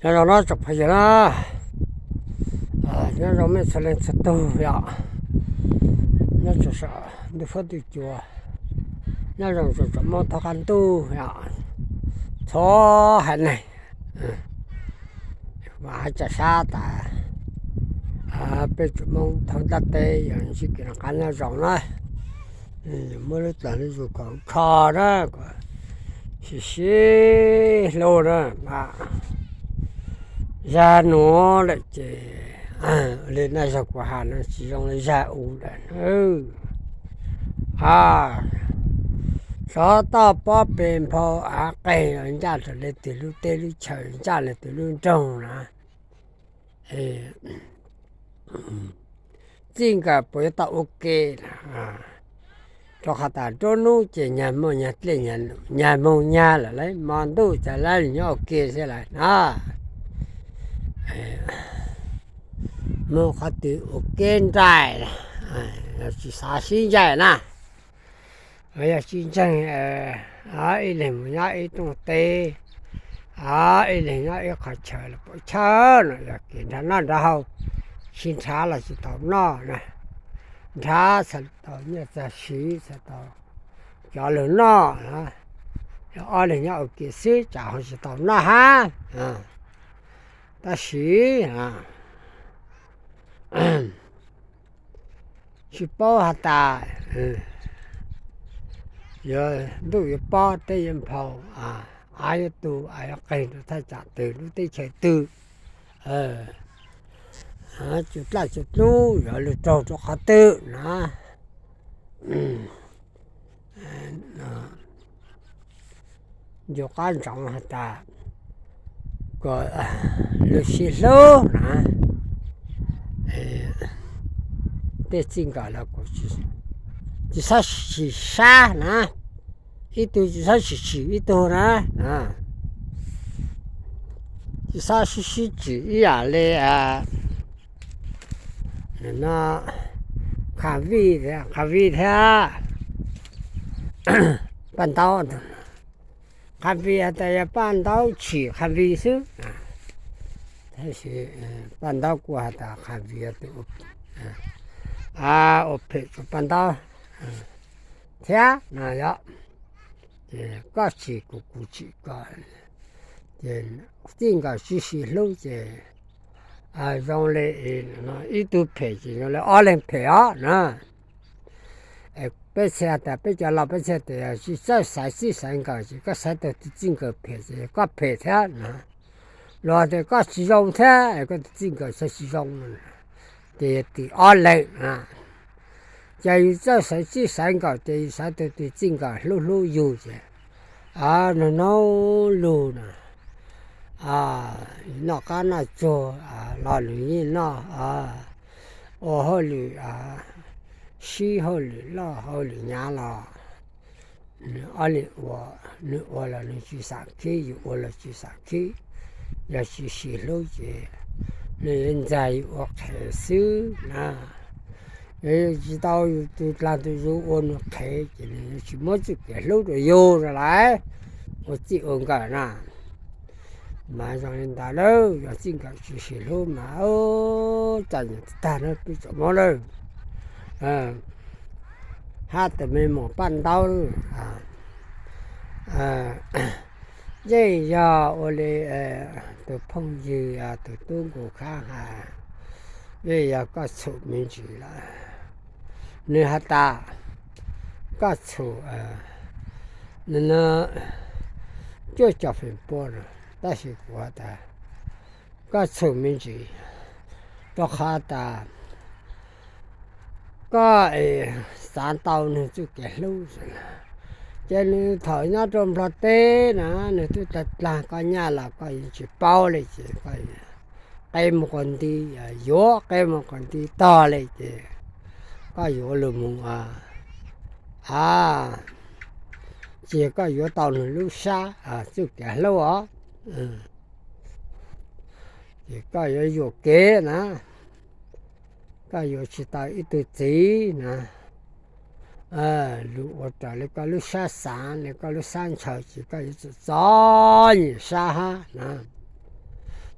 Nyob zoo no tsoom phooj ywg na, nyob zoo mej txhua leej txhua tug yom, nyob tsoom saum ntuj huab ntuj cua, nyob zoo tsoom Moob thoob qab ntuj yom, txhua haiv neeg. Mas hais txog sab tas peb tsoom Moob thoob ntiaj teb yog ntsib kev noj qab nyob zoo na, muab lub txoj lub zus kom kho na, kom sib sib hlub na. Zag nuav lawm ces li naj zog kuv has no tsis zoo li zag u lawm na. A, xov tooj pob pes nphau av qeeg los ncaj rau leej twg lub teb lub chaw, ncaj leej twg lub nroog na. Txij nkawm puas yuav tau ua ke na? Rau qhov tas nruab hnub ces nyag moog nyag dlej, nyag moog nyag lawm lauj, mo ntuj cas lawv nyob ua ke xwb lawm na. Moog qhov twg ua ke nraim, yog tsis xav sib ncaim na, yog tsis ntseeg, ib leeg mus nyob ib rooj teb, ib leeg nyob ib qhov chaw los puas chawj no, yog kev nrhav noj nrhav haus, sib nrhav los tsis tau noj na, nrhav txhaj tau nyiaj txag siv, txhaj tau cov lug noj na. Yog ob leeg nyob ua ke xwb tsam ho tsis tau noj hab, tab sis tsis paub has tas yuav ntuj yuav pob teb yuav nphau, av yuav tu av yuav qeeg rau thaj tsam twg lub teb chaws twg, cua dlaj cua dlub yuav lug raug rau qhov twg na. Ncu qab ntsoov has tas kom lug sib hlub na, tej txij nkawm los kuj tsis txhob sim sab na, ib tug tsis txhob sim sim ib tug na, tsis txhob sib sib tsim ib yam li no, Qha Vij, Qha Vij thiab Paj Ntaub. Qha Vij has tas yog Paj Ntaub tsim Qha Vij xwb, tab sis Paj Ntaub kuj has tas Qha Vij ua phem rau Paj Ntaub thiab no yom. Ces koj tsim kuv, kuv tsim koj, ces txij nkawm tsis sib hlub ces zoo li ib tug phem ces zoo li ob leeg phem os na. Peb txhia tas peb cov laus peb txhia tas tsis txawj xaiv txij xaiv nkawm ces koj xaiv tau tus txij nkawm phem ces koj phem thiab na. Los tias koj tsis zoo thiab koj tus txij nkawm xaiv tsis zoo, ces yog tim ob leeg na. Ces yus txawj xaiv txij xaiv nkawm ces yus xaiv tau tus txij nkawm hlub hlub yus ces nug nug lug na, noj qab noj tsuag los nws yeej noj, ua hauj lwm, sib hauj lwm loj hauj lwm nyav los nws ob leeg ua, nws ua los nws tsis xam khib, yus ua los tsis xam khib, yog tsis sib hlub ces nws yuav ntxias yus ua qhev xwb na. Yog yus tsis tau yus tus dlaag tus zug ua nws qhev ces nws yuav tsis muab txuj kev hlub rau yus lawm, ua txij ua nkawm na. Mas zoo li ntawd lawm, yog txij nkawm tsis sib hlub mas txom nyem tag na peb tsoom Moob lawm. Hab tus me muam Paj Ntaub yeej yog ua li tus phooj ywg tus tub nkaus khab has, yeej yog koj txhum me ntsis lawm. Nws has tas koj txhum cuaj caum feem pua no, tab sis kuv has tas koj txhum me ntsis, rau qhov tas koj xav tau nws txuj kev hlub. Ces nws thaum nyob rau Nplog teb na, nws twb tag dlaag koj nyaj los koj yeej tsis paub li ces koj qe mus quas nti, yuav qe mus quas nti tog li ces koj yuav lug mus a, ces koj yuav tau nws lub sab txuj kev hlub os. Ces koj yuav yuam kev na, koj yuav tsis tau ib tug txiv na. Lug ua raws li koj lub sab xaav li koj lub sab ntshaw ces koj yuav txom txom nyem sab hab na.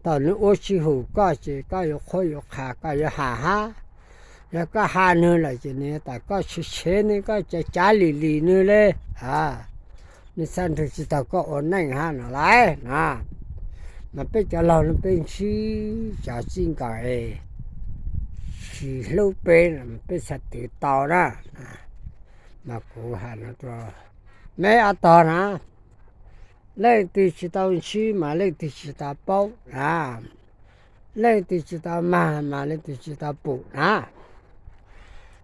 Thaum nws ua tsis haum koj ces koj yuav qhuab yuav qha, koj yuav has hab. Yog koj has nws lawm ces nws yuav tas koj tshev tshev nws, koj cav cav lim lim nws li. Nws txhaj nrug tsis tau koj ua neej hab no lauj na. Mas peb cov laug no peb ntsib cov txij nkawm es tsis hlub peb, peb txhaj twv tau na. Mas kuv has no rau meb ob tog na, leej twg tsis tau ntsib mas leej twg tsis tau paub na. Leej twg tsis tau mag mas leej twg tsis tau pum na.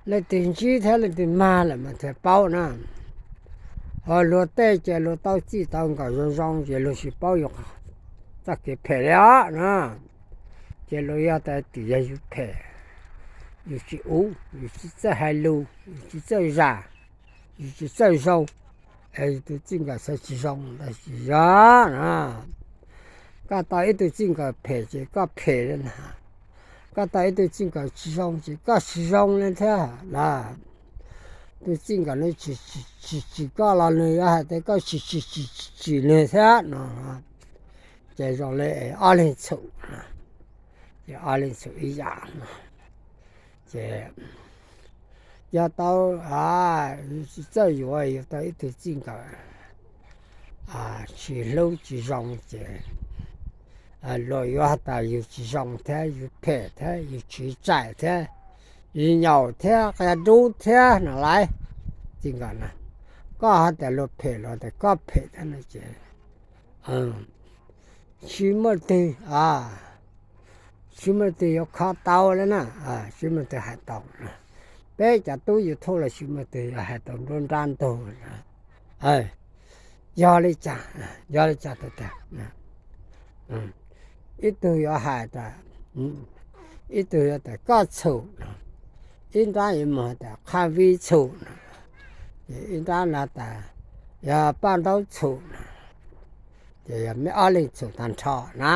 Leej twg ntsib thiab leej twg mag lawm mas thiaj paub na. Ho luag tej ces luag tau txij tau nkawm zoo zoo ces luag tsis paub yuav txoj kev phem li os na. Ces luag yog tas twb yog yus phem, yus tsis ub, yus tsis txawj hais lus, yus tsis txawj zam, yus tsis txawj zoo, es yus tus txij nkawm xav tsis zoo, tab sis yog na, koj tau ib tug txij nkawm phem ces koj phem li ntag. Koj tau ib tug txij nkawm tsis zoo ces koj tsis zoo li thiab na. Tus txij nkawm no tsis tsim koj los nws yuav hais tias koj tsis tsim tsim tsim nws thiab no. Ces zoo li ob leeg txhum, ces ob leeg txhum ib yam no. Ces yog tau, yus tsis txawj yuav, yus tau ib tug txij nkawm tsis hlub tsis zoo ces luag yuav has tas yus tsis zoo thiab, yus phem thiab, yus tsiv tsaim thiab, yus nyaum thiab, qia dub thiab no lauj. Txij nkawm na, koj has tas luag phem los tas koj phem thiab no ces tsis muaj twg, tsis muaj twg yuav kho tau li na, tsis muaj twg hais tau. Peb cov tub YouTube los tsis muaj twg yuav hais tau nruab nrab ntug. Yog li cas, yog li cas tag tag, ib tug yuav hais tas, ib tug yuav tas koj txhum no, ib nrab yuav mus tas Qha Vij txhum no, ces ib nrab no tas yog Paj Ntaub txhum no, ces yog meb ob leeg txhum tag nrho na.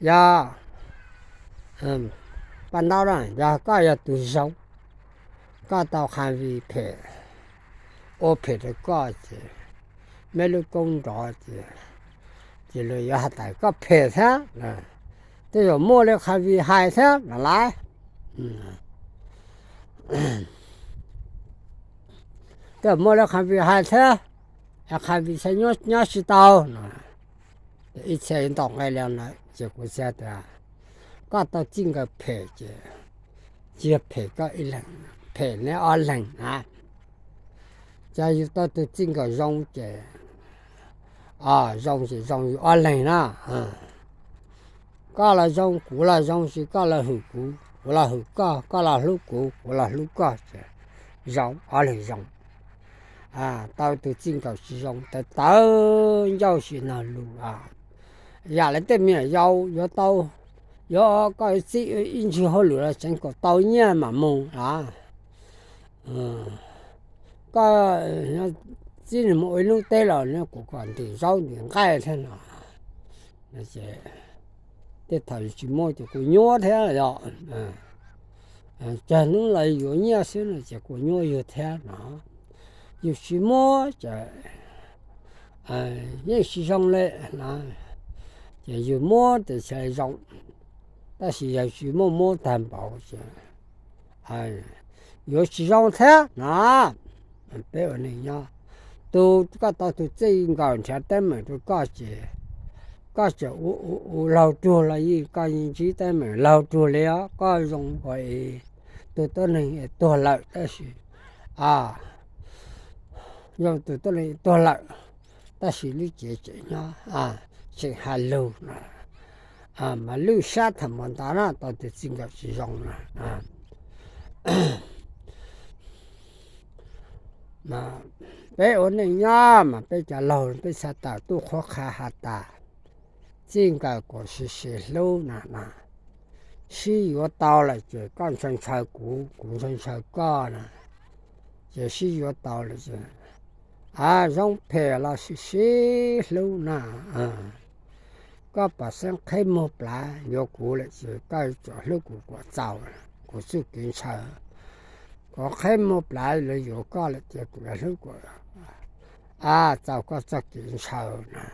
Yog Paj Ntaub na, yog koj yog tus zoo, koj tau Qha Vij phem, ua phem rau koj ces meb lub koob nrov ces, ces luag yuav has tas koj phem thiab. Tej zaum muaj li Qha Vij hais thiab no lauj. Tej zaum muaj li Qha Vij hais thiab, Qha Vij txhaj nyob tsis tau no. Ib txhia ntaus nqe li no ces kuv txhaj tias koj tau txij nkawm phem ces tsis yog phem koj ib leeg, phem neb ob leeg na. Ces yus tau tus txij nkawm zoo ces zoo ces zoo yus ob leeg na. Koj los zoo kuv los zoo, ces koj los hwm kuv kuv los hwm koj, koj los hlub kuv kuv los hlub koj ces zoo, ob leeg zoo. Tau tus txij nkawm tsis zoo tawv tawv ncauj tsis nog lus. Yam li tej me nyuam yaus yuav tau, yuav koj txib ib ntsis hauj lwm los tseev kom tau nyiaj mam mus a. Koj txib nws mus ua ib hnub teb los nws kuj kom ntim zaub ntim nqaij thiab no. Tej thaum yus tsis muaj ces kuj nyuaj thiab yom. Tsawg hnub los yuav nyiaj xwb no ces kuj nyuaj yus thiab no. Yus tsis muab ces yeej tsis zoo li no. Ces yus muab ces zoo, tab sis yog tsis muaj muab tag npaum ces yuav tsis zoo thiab no. Peb ua neej nyob, tus koj tau tus txij nkawm nrhiav teeb meem rau koj ces koj tseem ua laug ruag los yeej koj yeej ntsib teeb meem laug ruag li os. Koj zoo ua tus tuab neeg tuag lawm tab sis, zoo tus tuab neeg tuag lawm tab sis lub cev tseem nyob, tseem hais lus no. Mas lwj sab tham mus ntawd na, tau tus txij nkawm tsis zoo no. Peb ua neej nyob mas peb cov laug peb txhaj tawm tuaj qhuab qha has tas txij nkawm kom sib sib hlub no. Sib yuav tau lawm ces koj ntshaw ntshaw kuv, kuv ntshaw ntshaw koj no, ces sib yuav tau lawm ces zoo phem los sib sib hlub no. Koj pom xeeb qhib muag plawv yuav kuv lawm ces koj tsuas hlub kuv kom txaus kuv txoj kev ntshaw. Kuv qhib muag plawv los yuav koj lawm ces kuv yuav hlub kom txaus koj txoj kev ntshaw no.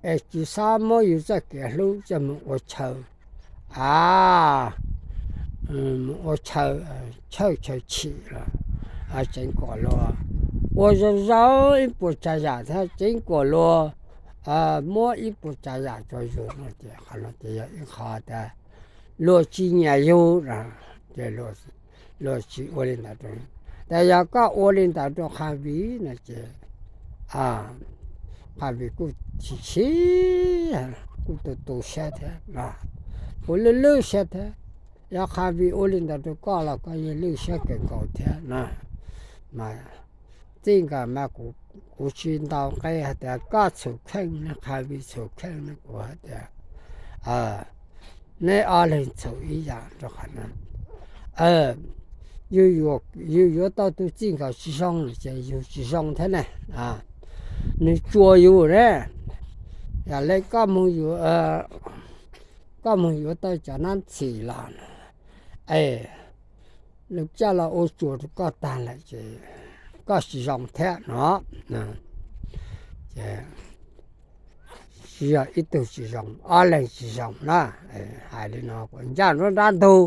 es tsis xav muab yus txoj kev hlub coj mus ua chaw, a, mus ua chaw, chaw chim los tseev kom luag ua zoo zoo ib puas tsav yam thiab tseev kom luag muab ib puas tsav yam rau yus no ces qhov no ces yog ib qho tias luag tsis nyiam yus, ces luag tsis ua li ntawd rau. Tias yog koj ua li ntawd rau Qha Vij no ces Qha Vij kuj chim chim, kuj tu tu siab thiab, kuj lwj lwj siab thiab. Yog Qha Vij ua li ntawd rau koj los koj yeej lwj siab kawg nkaus thiab na. Mas txij nkawm mas kuv tsis ntaus nqe hais tias koj txhum kheej ne Qha Vij txhum kheej ne, kuv hais tias neb ob leeg txhum ib yam rau qhov no. Yus yuav tau tus txij nkawm tsis zoo ces yus tsis zoo thiab ne. Nws tsuas yus ne. Yam li koj mus yuav tau cov nab ntxhim los, es lub caij los ua tsuas rau koj tag lawm ces koj tsis zoo thiab no. Tsis yog ib tug tsis zoo, ob leeg tsis zoo na. Hais li no kuv ncaj nruab nrab ntug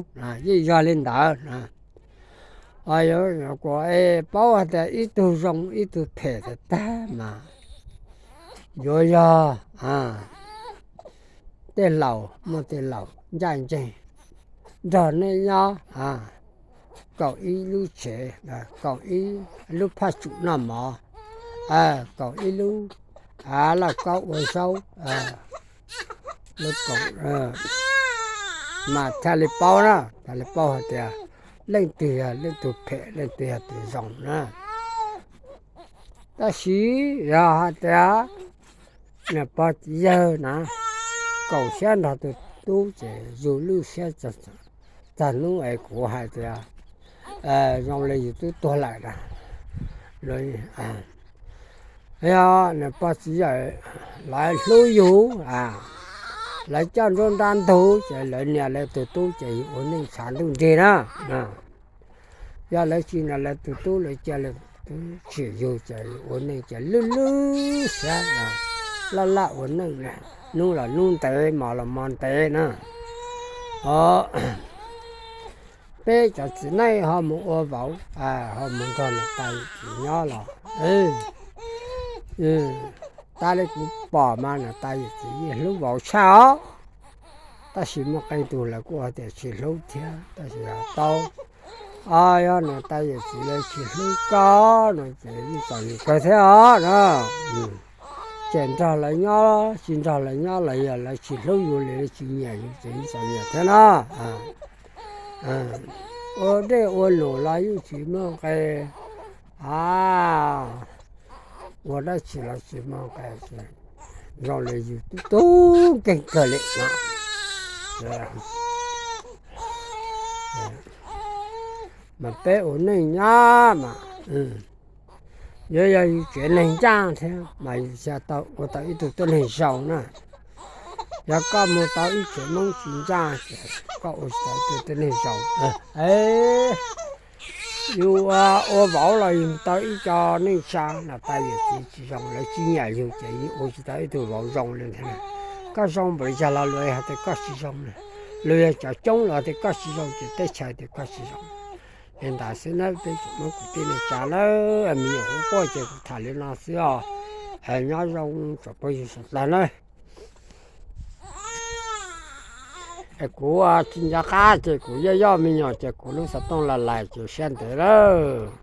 yeej yog li ntawd. Kuv paub hais tias ib tug zoo ib tug phem tag tag mas yuav yog tej laus muaj tej laus ncaj ncees nrog nej nyob, kaum ib lub tsev, kaum ib lub phaj tsum noj mov, kaum ib lub lauj kaub ua zaub, mas thiaj li paub na, thiaj li paub hais tias leej twg yog leej twg phem leej twg yog tus zoo na. Tab sis yog hais tias niam pog txiv yawg na kaum siab nrog tus tub ces yus lwj siab txog hnub es kuv hais tias zoo li yus twb tuag lawm na. Yog niam pog txiv yawg lawv hlub yus, lawv coj nruab nrab ntug ces lawv nias lawv tus tub ces yus ua neej tshav ntuj nrig na. Yog lawv tsis nias lawv tus tub, lawv cia lawv tus tub tsim yus ces yus ua neej ces lwj lwj siab, laj laj ua neej, hnub los hnub ntev, hmo los hmo ntev na. Peb cov txiv neej ho mus ua vauv, ho mus nrog niam tais yawm txiv nyob los, tas li kuv pom mas niam tais yawm txiv yeej hlub vauv tshaj os. Tab sis muaj qee tus lawv kuj hais tias tsis hlub thiab, tab sis yog tau, yog niam tais yawm txiv lawv tsis hlub koj no ces yeej txom nyem kawg thiab os na. Ces nrog lawv nyob, tsis nrog lawv nyob los yog lawv tsis hlub yus li, tsis nyiam yus ces yeej txom nyem thiab na. Ua dej ua num los yeej tsis muaj nqe, a, ua dab tsi los tsis muaj nqe, zoo li yus tub tub nkeeg kawg li no. Mas peb ua neej nyob mas yuav yog yus tsev neeg ncaj thiab mas yus thiaj tau ua tau ib tug tuab neeg zoo na. Yog koj mus tau ib tsev Hmoob tsis ncaj ces koj ua tsis tau ib tug tuab neeg zoo. Yus ua vauv los yus tau ib co neej tsa, niam tais yawm txiv tsis zoo, lawv tsis nyiam yus ces yus ua tsis tau ib tug vauv zoo li thiab. Koj zoo npaum li cas los luag hais tias koj tsis zoo na, luag yog cov coob los hais tias koj tsis zoo ces teb chaws tias koj tsis zoo. Li ntawd xwb na peb tsoom Hmoob kwv tij neej tsa lawm, me nyuam quaj quaj ces kuv tham li no xwb os. Nyob zoo tsoom phooj ywg sawv daws na. Kuv tsis nco qab ces kuv yoj yoj me nyuam ces kuv lub xov tooj lais lais ces siab ntev lawm.